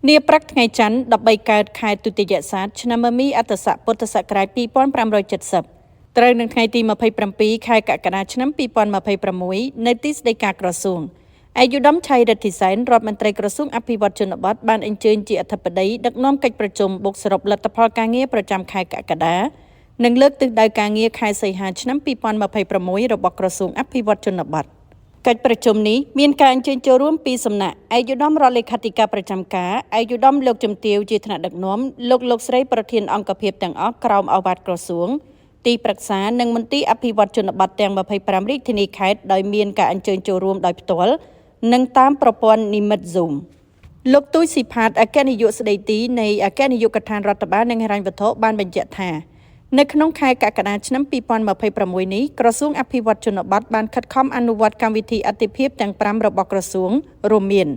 នាព្រឹកថ្ងៃច័ន្ទ13កើតខែទុតិយសាទឆ្នាំមមីអត្តស័កពុទ្ធសករាជ2570ត្រូវនឹងថ្ងៃទី27ខែកក្កដាឆ្នាំ2026នៅទីស្តីការក្រសួងឯកឧត្តមឆៃរិទ្ធីសែនរដ្ឋមន្ត្រីក្រសួងអភិវឌ្ឍជនបទបានអញ្ជើញជាអធិបតីដឹកនាំកិច្ចប្រជុំបូកសរុបលទ្ធផលការងារប្រចាំខែកក្កដានិងលើកទិសដៅការងារខែសីហាឆ្នាំ2026របស់ក្រសួងអភិវឌ្ឍជនបទ កិច្ចប្រជុំនេះមានការអញ្ជើញចូលរួមពីសំណាក់ឯកឧត្តមរដ្ឋលេខាធិការប្រចាំការឯកឧត្តមលោកជំទាវជាថ្នាក់ដឹកនាំលោកលោកស្រីប្រធានអង្គភាពទាំងអស់ក្រោមឱវាទក្រសួងទីប្រឹក្សានិងមន្ទីរអភិវឌ្ឍជនបទទាំង25រាជធានីខេត្តដោយមានការអញ្ជើញចូលរួមដោយផ្ទាល់និងតាមប្រព័ន្ធនិម្មិត Zoom លោកទូចស៊ីផាតអគ្គនាយកស្ដីទីនៃអគ្គនាយកដ្ឋានរដ្ឋបាលនិងហិរញ្ញវត្ថុបានបញ្ជាក់ថានៅក្នុងខែកក្កដាឆ្នាំ2026នេះក្រសួងអភិវឌ្ឍជនបទបានខិតខំអនុវត្តកម្មវិធីអាទិភាពទាំង5របស់ក្រសួងរួមមាន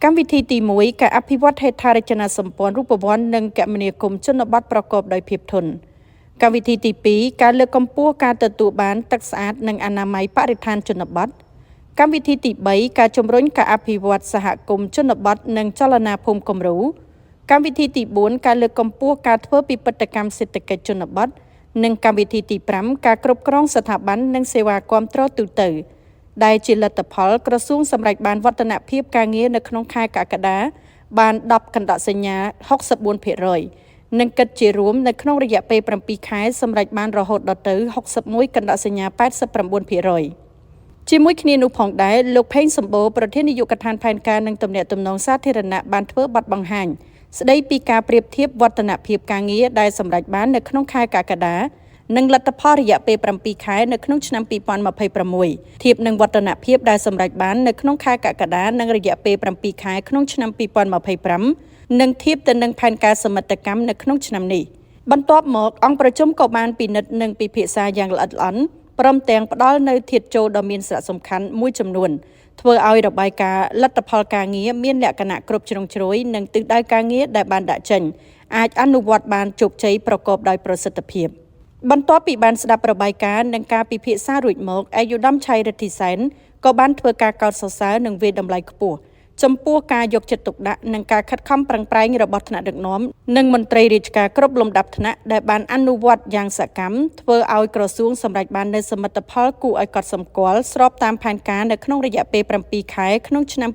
កម្មវិធីទី1ការអភិវឌ្ឍហេដ្ឋារចនាសម្ព័ន្ធរូបវ័ន្តនិងគមនាគមន៍ជនបទប្រកបដោយភាពធន់កម្មវិធីទី2ការលើកកម្ពស់ការទទួលបានទឹកស្អាតនិងអនាម័យបរិស្ថានជនបទកម្មវិធីទី3ការជំរុញការអភិវឌ្ឍសហគមន៍ជនបទនិងចលនាភូមិគំរូកម្មវិធីទី4ការលើកកម្ពស់ការធ្វើពិពិធកម្មសេដ្ឋកិច្ចជនបទនិងកម្មវិធីទី5ការគ្រប់គ្រងស្ថាប័ននិងសេវាគាំទ្រទូទៅដែលជាលទ្ធផលក្រសួងសម្រេចបានវឌ្ឍនភាពការងារនៅក្នុងខែកក្កដាបាន10កណ្ដកសញ្ញា64%និងគិតជារួមនៅក្នុងរយៈពេល7ខែសម្រេចបានរហូតដល់ទៅ61កណ្ដកសញ្ញា89%ជាមួយគ្នានោះផងដែរលោកផេងសម្បូរប្រធាននាយកដ្ឋានផែនការនិងទំនាក់ទំនងសាធារណៈបានធ្វើបទបង្ហាញស្ដីពីការប្រៀបធៀបវឌ្ឍនភាពការងារដែលសម្រេចបាននៅក្នុងខែកក្កដានិងលទ្ធផលរយៈពេល7ខែនៅក្នុងឆ្នាំ2026ធៀបនឹងវឌ្ឍនភាពដែលសម្រេចបាននៅក្នុងខែកក្កដានិងរយៈពេល7ខែក្នុងឆ្នាំ2025និងធៀបទៅនឹងផែនការសមិទ្ធកម្មនៅក្នុងឆ្នាំនេះបន្ទាប់មកអង្គប្រជុំក៏បានពិនិត្យនិងពិភាក្សាយ៉ាងល្អិតល្អន់ព្រមទាំងផ្ដល់នូវធាតុចូលដ៏មានសារៈសំខាន់មួយចំនួនធ្វើឲ្យរបាយការណ៍លទ្ធផលការងារមានលក្ខណៈគ្រប់ជ្រុងជ្រោយនិងទិសដៅការងារដែលបានដាក់ចេញអាចអនុវត្តបានជោគជ័យប្រកបដោយប្រសិទ្ធភាពបន្ទាប់ពីបានស្ដាប់របាយការណ៍និងការពិភាក្សារួចមកឯកឧត្តមឆៃរិទ្ធីសែនក៏បានធ្វើការកោតសរសើរនិងវាយតម្លៃខ្ពស់ចំពោះការយកចិត្តទុកដាក់និងការខិតខំប្រឹងប្រែងរបស់ថ្នាក់ដឹកនាំនិងមន្ត្រីរាជការគ្រប់លំដាប់ថ្នាក់ដែលបានអនុវត្តយ៉ាងសកម្មធ្វើឲ្យក្រសួងសម្រេចបាននូវសមិទ្ធផលគួរឲ្យកត់សម្គាល់ស្របតាមផែនការនៅក្នុងរយៈពេល7ខែក្នុងឆ្នាំ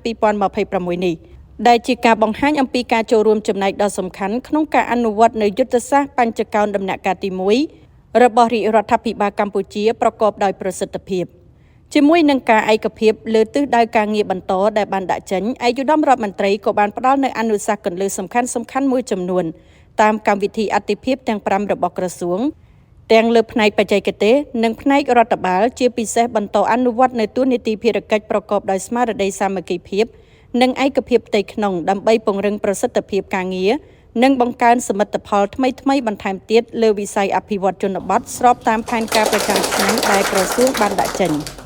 2026នេះដែលជាការបង្ហាញអំពីការចូលរួមចំណែកដ៏សំខាន់ក្នុងការអនុវត្តនូវយុទ្ធសាស្ត្របញ្ចកោណដំណាក់កាលទី1របស់រាជរដ្ឋាភិបាលកម្ពុជាប្រកបដោយប្រសិទ្ធភាពជាមួយនឹងការឯកភាពលើទិសដៅការងារបន្តដែលបានដាក់ចេញឯកឧត្តមរដ្ឋមន្ត្រីក៏បានផ្ដល់នូវអនុសាសន៍គន្លឹះសំខាន់ៗមួយចំនួនតាមកម្មវិធីអាទិភាពទាំង5របស់ក្រសួងទាំងលើផ្នែកបច្ចេកទេសនិងផ្នែករដ្ឋបាលជាពិសេសបន្តអនុវត្តនៅទួនាទីភារកិច្ចប្រកបដោយស្មារតីសាមគ្គីភាពនិងឯកភាពផ្ទៃក្នុងដើម្បីពង្រឹងប្រសិទ្ធភាពការងារនិងបង្កើនសមិទ្ធផលថ្មីៗបន្ថែមទៀតលើវិស័យអភិវឌ្ឍជនបទស្របតាមផែនការប្រចាំឆ្នាំដែលក្រសួងបានដាក់ចេញ។